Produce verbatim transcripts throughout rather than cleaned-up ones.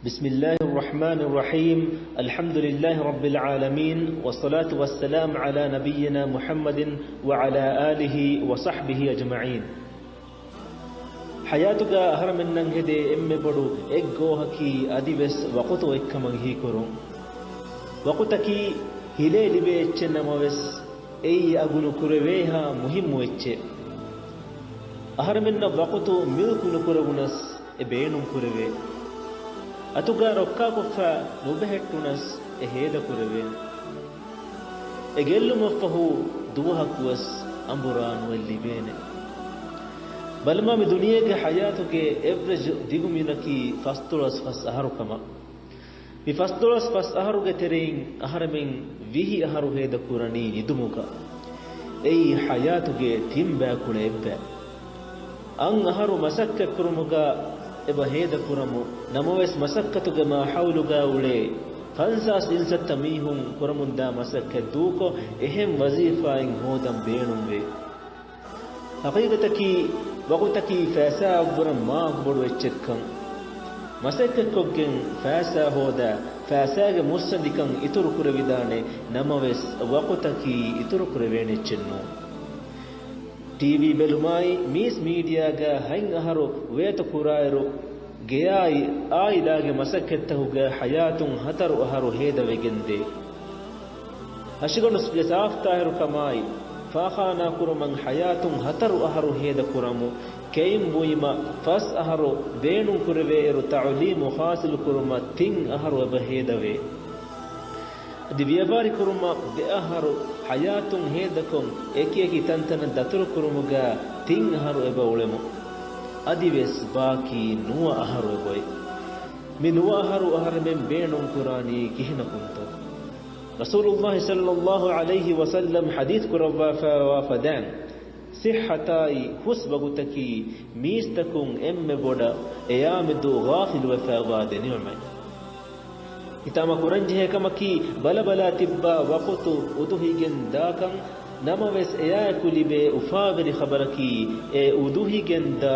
بسم الله الرحمن الرحيم. الحمد لله رب العالمين، والصلاة والسلام على نبينا محمد وعلى آله وصحبه أجمعين. ޙަޔާތުގަ އަހަރަމެންނަށް ހެދޭ އެންމެ ބޮޑު އެއްގޯހަކީ އަދިވެސް ވަޤުތު އޮތްކަމަށް ހީކުރުން. ވަޤުތަކީ ހިލޭ ލިބޭ އެއްޗެއް ނަމަވެސް، އެއީ އަގު ނުކުރެވޭހާ މުހިއްމު އެއްޗެއް. އަހަރެމެންނަށް ވަޤުތު މިލްކު ނުކުރެވުނަސް، އެ ބޭނުން ކުރެވޭ. އަތުގަ ރައްކާކޮށްފަ ނުބެހެއްޓުނަސް، އެ ހޭދަ ކުރެވޭނެ. އެ ގެއްލުމަށްފަހު ދުވަހަކުވެސް އަނބުރާ ނުވެ ލިބޭނެ. ބަލަމާ، މި ދުނިޔޭގެ ޙަޔާތުގެ އެވްރެޖް ދިގުމިނަކީ ފަސްދޮޅަސް ފަސް އަހަރު ކަމަށް. މި ފަސްދޮޅަސް ފަސް އަހަރުގެ ތެރެއިން އަހަރެމެން ވިހި އަހަރު ހޭދަ ކުރަނީ ނިދުމުގަ. އެއީ ޙަޔާތުގެ ތިން ބައިކުޅަ އެއްބައި. އަށް އަހަރު މަސައްކަތްކުރުމުގަ އެބަ ހޭދަ ކުރަމު، ނަމަވެސް މަސައްކަތުގެ މާ ޙައުލުގަ އުޅޭ ފަންސާސް އިންސައްތަ މީހުން ކުރަމުންދާ މަސައްކަތް ދޫކޮށް، އެހެން ވަޒީފާއެއް ހޯދަން ބޭނުންވޭ. ޙަޤީޤަތަކީ، ވަޤުތަކީ ފައިސާއަށްވުރެ މާ ބޮޑު އެއްޗެއްކަން. މަސައްކަތްކޮށްގެން ފައިސާ ހޯދާ، ފައިސާގެ މުއްސަނދިކަން އިތުރު ކުރެވިދާނެ، ނަމަވެސް ވަޤުތަކީ އިތުރު ކުރެވޭނެ އެއްޗެއް ނޫން. ޓީވީ ބެލުމާއި، މީސް މީޑިއާގަ ހަތް އަހަރު ވޭތު ކުރާއިރު، ގެޔާއި އާއިލާގެ މަސައްކަތްތަކުގަ ޙަޔާތުން ހަތަރު އަހަރު ހޭދަވެގެންދޭ. އަށިގަނޑުގެ ސާފްތާހިރުކަމާއި، ފާޚާނާ ކުރުމަށް ޙަޔާތުން ހަތަރު އަހަރު ހޭދަ ކުރަމު، ކެއިން ބުއިމަށް ފަސް އަހަރު ބޭނުން ކުރެވޭއިރު، ތަޢުލީމު ޙާޞިލު ކުރުމަށް ތިން އަހަރު އެބަ ހޭދަވޭ. އަދި ވިޔަފާރި ކުރުމަށް ދެ އަހަރު ޙަޔާތުން ހޭދަކޮށް، އެކި އެކި ތަންތަނަށް ދަތުރު ކުރުމުގަ ތިން އަހަރު އެބަ އުޅެމު. އަދިވެސް ބާކީ ނުވަ އަހަރު އެބައޮތް. މި ނުވަ އަހަރު އަހަރެމެން ބޭނުން ކުރާނީ ކިހިނަކުންތޯ؟ ރަސޫލުﷲ ޞައްލަﷲ ޢަލައިހި ވަސައްލަމް ޙަދީޘް ކުރައްވާފައިވާ ފަދައިން، ޞިއްޙަތާއި ހުސް ވަގުތަކީ މީސްތަކުން އެންމެ ބޮޑަށް އެޔާމެދު ޣާފިލުވެފައިވާ ދެ ނިޢުމަތް. ހިތާމަ ކުރަންޖެހޭ ކަމަކީ، ބަލަބަލާ ތިއްބާ ވަޤުތު އުދުހިގެން ދާކަން. ނަމަވެސް، އެޔާއެކު ލިބޭ އުފާވެރި ޚަބަރަކީ، އެ އުދުހިގެން ދާ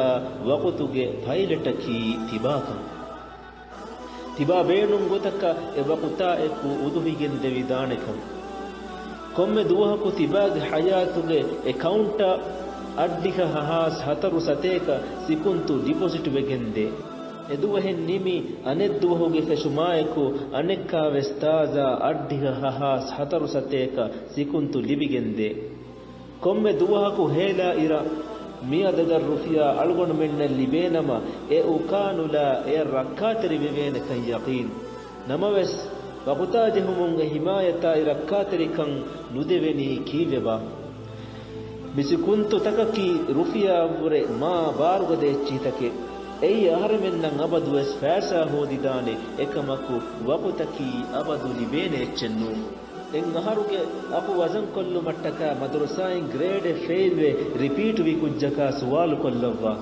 ވަޤުތުގެ ޕައިލެޓަކީ ތިބާކަން. ތިބާ ބޭނުން ގޮތަކަށް އެ ވަޤުތާ އެކު އުދުހިގެން ދެވިދާނެކަން. ކޮންމެ ދުވަހަކު ތިބާގެ ޙަޔާތުގެ އެކައުންޓަށް އަށްޑިހަ ހަހާސް ހަތަރު ސަތޭކަ ސިކުންތު ޑިޕޮޒިޓް ވެގެންދޭ. އެ ދުވަހެއް ނިމި އަނެއް ދުވަހުގެ ފެށުމާއެކު އަނެއްކާވެސް ތާޒާ އަށްޑިހަ ހަހާސް ހަތަރު ސަތޭކަ ސިކުންތު ލިބިގެންދޭ. ކޮންމެ ދުވަހަކު ހޭލާ އިރަށް މި އަދަދަށް ރުފިޔާ އަޅުގަނޑުމެންނަށް ލިބޭނަމަ، އެ އުކާނުލާ އެއަށް ރައްކާތެރިވެވޭނެކަން ޔަޤީން. ނަމަވެސް، ވަގުތާ ޖެހުމުން އެ ހިމާޔަތާއި ރައްކާތެރިކަން ނުދެވެނީ ކީއްވެބާ؟ މި ސިކުންތު ތަކަކީ ރުފިޔާއަށްވުރެ މާ ބާރުގަދަ އެއްޗިހިތަކެއް. އެއީ އަހަރެމެންނަށް އަބަދުވެސް ފައިސާ ހޯދިދާނެ އެކަމަކު، ވަގުތަކީ އަބަދު ލިބޭނެ އެއްޗެއް ނޫން. އެއް އަހަރުގެ އަގު ވަޒަންކޮށްލުމަށްޓަކާ މަދުރުސާއިން ގްރޭޑެއް ފެއިލްވެ ރިޕީޓްވި ކުއްޖަކާ ސުވާލުކޮށްލައްވާ.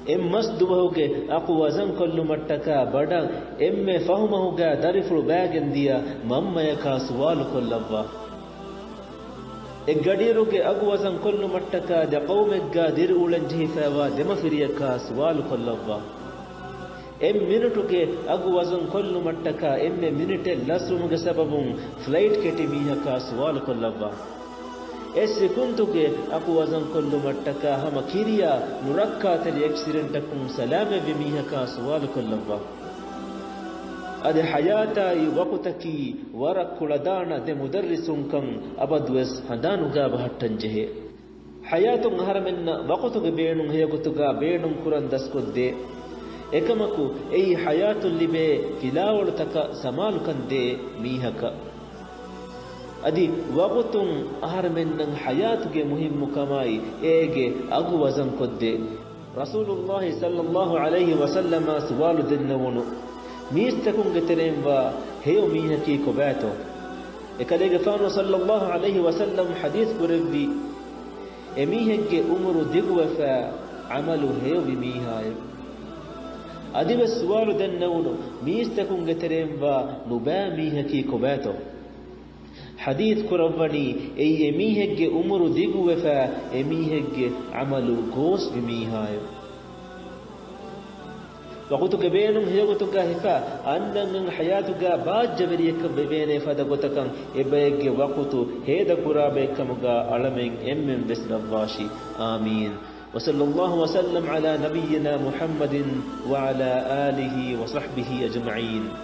އެއް މަސް ދުވަހުގެ އަގު ވަޒަންކޮށްލުމަށްޓަކާ ބަޑަށް އެންމެ ފަހުމަހުގާ ދަރިފުޅު ބައިގެންދިޔަ މަންމަޔަކާ ސުވާލުކޮށްލައްވާ. އެއްގަޑިއިރުގެ އަގު ވަޒަންކޮށްލުމަށްޓަކާ ދެ ޤައުމެއްގާ ދިރިއުޅެން ޖެހިފައިވާ ދެމަފިރިޔަކާ ސުވާލުކޮށްލައްވާ. އެއް މިނުޓުގެ އަގު ވަޒަންކޮށްލުމަށްޓަކާ އެންމެ މިނިޓެއް ލަސްވުމުގެ ސަބަބުން ފްލައިޓް ކެޓި މީހަކާ ސުވާލުކޮށްލައްވާ. އެއް ސިކުންތުގެ އަގު ވަޒަންކޮށްލުމަށްޓަކާ ހަމަ ކިރިޔާ ނުރައްކާތެރި އެކްސިޑެންޓަކުން ސަލާމަތްވި މީހަކާ ސުވާލުކޮށްލައްވާ. އަދި ޙަޔާތާއި ވަޤުތަކީ ވަރަށް ކުޅަދާނަ ދެ މުދައްރިސުންކަން އަބަދުވެސް ހަނދާނުގާ ބަހައްޓަންޖެހޭ. ޙަޔާތުން އަހަރެމެންނަށް ވަޤުތުގެ ބޭނުން ހެޔޮގޮތުގާ ބޭނުން ކުރަން ދަސްކޮށްދޭ. އެކަމަކު، އެއީ ޙަޔާތުން ލިބޭ ފިލާވަޅުތަކަށް ސަމާލުކަން ދޭ މީހަކަށް. އަދި ވަގުތުން އަހަރެމެންނަށް ޙަޔާތުގެ މުހިއްމުކަމާއި އޭގެ އަގު ވަޒަންކޮށްދޭ. ރަސޫލުﷲ ޞައްލަﷲ ޢަލައިހި ވަސައްލަމާ ސުވާލު ދެންނެވުނު މީސްތަކުންގެ ތެރެއިންވާ ހެޔޮ މީހަކީ ކޮބާތޯ؟ އެކަލޭގެފާނު ޞައްލަﷲ ޢަލައިހި ވަސައްލަމް ޙަދީޘް ކުރެއްވި، އެމީހެއްގެ އުމުރު ދިގުވެފަ، ޢަމަލު ހެޔޮވި މީހާއެވެ. އަދިވެސް ސުވާލު ދެންނެވުނު މީސްތަކުންގެ ތެރެއިންވާ ނުބައި މީހަކީ ކޮބާތޯ؟ ޙަދީޘް ކުރައްވަނީ، އެއީ އެމީހެއްގެ އުމުރު ދިގުވެފަ، އެމީހެއްގެ ޢަމަލު ގޯސްވި މީހާއެވެ. ވަގުތުގެ ބޭނުން ހިރަގޮތުގަ ހިފާ، އަންނަން ހަޔާތުގަ ބާއްޖަވެރިއެއްކަން ވެވޭނެ ފަދަ ގޮތަކަށް އެބައެއްގެ ވަގުތު ހޭދަކުރާ ބައެއްކަމުގަ އަޅަމެން އެންމެންވެސް ލައްވާށި. އާމީން. وصلى الله وسلم على نبينا محمد وعلى آله وصحبه أجمعين.